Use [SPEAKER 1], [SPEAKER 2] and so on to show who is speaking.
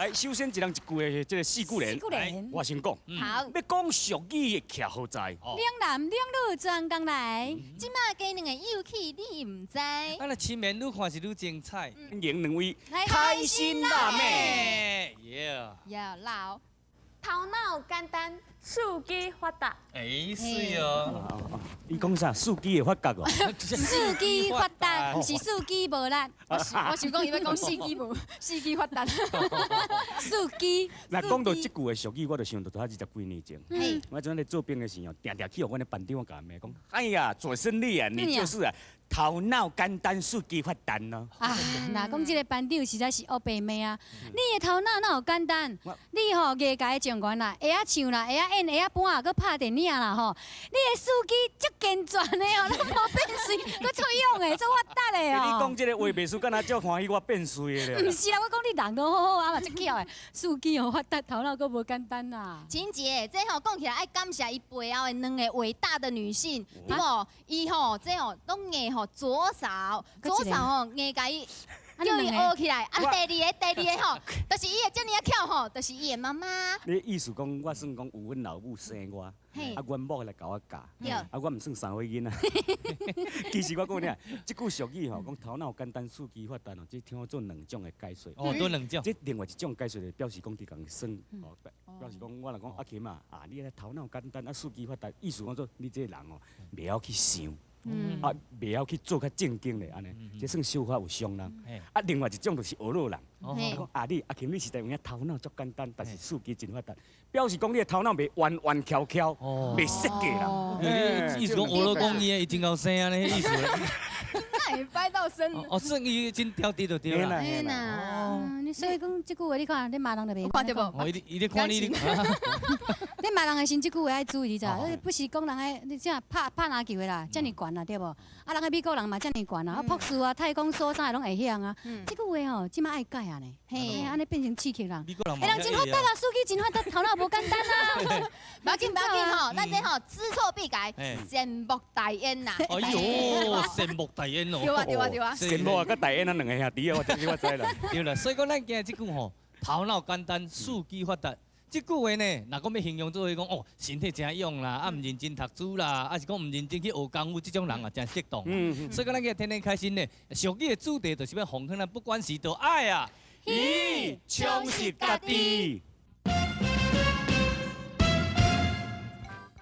[SPEAKER 1] 來，首先一人一句的這个四句聯，
[SPEAKER 2] 四句聯。
[SPEAKER 1] 我先講。
[SPEAKER 3] 好。
[SPEAKER 1] 欲講俗語的徛何在？
[SPEAKER 2] 靚男靚女專工來，
[SPEAKER 3] 這馬雞卵的有趣你毋知。
[SPEAKER 4] 啊，若青面愈看是愈精彩。
[SPEAKER 1] 歡迎兩位。
[SPEAKER 2] 來。
[SPEAKER 1] 開心辣妹。
[SPEAKER 4] 耶！
[SPEAKER 3] 呀老。
[SPEAKER 5] 頭腦簡單，四肢發達。
[SPEAKER 4] 哎，是哦。
[SPEAKER 1] 伊講啥？四肢會發達哦。
[SPEAKER 2] 四肢發達，毋是四肢無力。
[SPEAKER 3] 我想講伊欲講四肢無，四肢發達。
[SPEAKER 2] 四肢。
[SPEAKER 1] 若講到這句的俗語，我就想到20幾年前。我陣咧做兵的時候，定定去予阮的班長共罵講：哎呀，左勝利啊，你就是啊，頭腦簡單，四肢發達咯。
[SPEAKER 2] 啊，若講這个班長實在是烏白罵啊！你的頭腦哪有簡單？你吼藝界的狀元啦，會曉唱啦，會曉演，會曉搬啊，閣拍電影啦吼！你的四肢足健全的哦，攏無變媠，閣足勇的，足發達的
[SPEAKER 1] 欸，你
[SPEAKER 2] 哦。
[SPEAKER 1] 講這个話袂輸，敢若足歡喜我變媠的咧。
[SPEAKER 2] 毋是啦，我講你人都好好啊嘛，足巧的，四肢哦發達，頭腦閣無簡單啦。
[SPEAKER 3] 晴姐，這吼講起來愛感謝伊背後的兩个偉大的女性，對無？伊吼這吼攏硬吼左嫂，左嫂吼硬共伊叫伊學起來。啊，第二个吼，就是伊會遮爾仔巧吼，就是伊的媽媽。
[SPEAKER 1] 你意思講，我算講有阮老母生我，啊，阮某來共我教，啊，我毋算三歲囡仔。其實我講你啊，這句俗語吼，講頭腦簡單，四肢發達哦，這聽做兩種的解說。
[SPEAKER 4] 哦，做兩種。
[SPEAKER 1] 這另外一種解說就表示講佇共耍，哦，表示講我若講阿琴啊，啊，你頭腦簡單，啊，四肢發達，意思講做你這个人哦，袂曉去想。啊，袂曉去做較正經的按呢，這算小可有傷人。啊，另外一種就是學老人，講啊你阿琴你實在有影頭腦足簡單，但是四肢真發達，表示講你的頭腦袂彎彎翹翹，袂設計啦。
[SPEAKER 4] 你意思講學老講伊，伊真𠢕生按呢意思。
[SPEAKER 3] 那會掰到生。
[SPEAKER 4] 哦，算伊真挑剔就對啦。
[SPEAKER 3] 嘿啦。
[SPEAKER 2] 你所以講這句話，你看你罵人就袂。
[SPEAKER 3] 看著無？
[SPEAKER 4] 哦，伊咧看你，
[SPEAKER 2] 你罵人的時陣，這句話愛注意，你知？不是講人愛你這拍拍籃球的啦，遮爾懸啦，對無？啊，人个美國人嘛遮爾懸啊，啊，博士啊、太空梭啥的攏會曉啊。這句話吼，這馬愛改啊呢。嘿，按呢變成刺激人。欸，人真發達啊，四肢真發達，頭腦無簡單啊。
[SPEAKER 3] 無要緊，無要緊吼，咱這吼知錯必改，善莫大焉呐。
[SPEAKER 4] 哎喲，善莫大焉哦。
[SPEAKER 3] 對啊，對啊，對啊。
[SPEAKER 1] 善莫啊，佮大焉啊，兩个兄弟啊，我聽我知啦。
[SPEAKER 4] 對啦，所以講咱今日這句吼，頭腦簡單，四肢發達。這句話呢，若講欲形容做講哦，身體誠勇啦，啊毋認真讀書啦，啊是講毋認真去學功夫，這種人啊，誠適當。所以講咱今日天天開心呢，俗語的主題就是欲奉勸咱，不管是都愛啊，
[SPEAKER 1] 咦，充實家己。